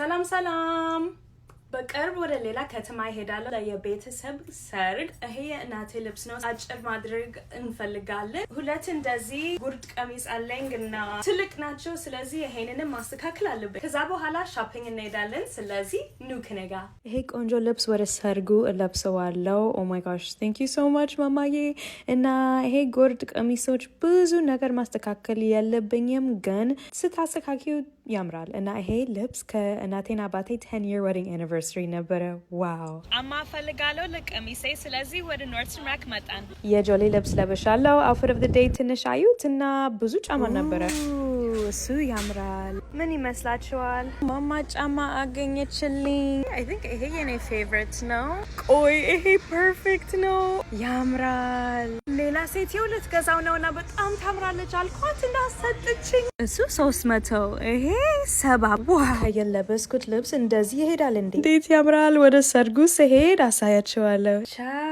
ሰላም ሰላም። በቅርብ ወደ ሌላ ከተማ እሄዳለሁ ለየቤተሰብ ሰርግ። ይሄ የእናቴ ልብስ ነው። አጭር ማድረግ እንፈልጋለን። ሁለት እንደዚህ ጉርድ ቀሚስ አለኝ እና ትልቅ ናቸው። ስለዚህ ይሄንንም ማስተካከል አለብን። ከዛ በኋላ shopping እንሄዳለን። ስለዚህ ኑ ከኔ ጋ። ይሄ ቆንጆ ልብስ ወደ ሰርጉ እለብሰዋለሁ። Oh my gosh, thank you so much ማማዬ። እና ይሄ ጉርድ ቀሚሶች ብዙ ነገር ማስተካከል የለብኝም፣ ግን ስታስተካኪው ያምራል። እና ይሄ ልብስ ከእናቴና አባቴ 10 year wedding anniversary ነበረ። Wow! ጫማ እፈልጋለሁ ለቀሚሴ። ስለዚህ ወደ Nordstrom Rack መጣን። የጆሌ ልብስ ለብሻለሁ። Outfit of the day ትንሽ አዩት እና ብዙ ጫማ ነበረ። እሱ ያምራል። ምን ይመስላችኋል? ማማ ጫማ አገኘችልኝ። I think ይሄ የኔ favorite ነው። ቆይ፣ ይሄ perfect ነው፣ ያምራል። ሌላ ሴትዮ ልትገዛው ነው እና በጣም ታምራለች አልኳት እና ሰጠችኝ። እሱ 300፣ ይሄ 70። ዋ፣ የለበስኩት ልብስ እንደዚህ ይሄዳል እንዴ! እንዴት ያምራል! ወደ ሰርጉ ስሄድ አሳያችኋለሁ። ቻው።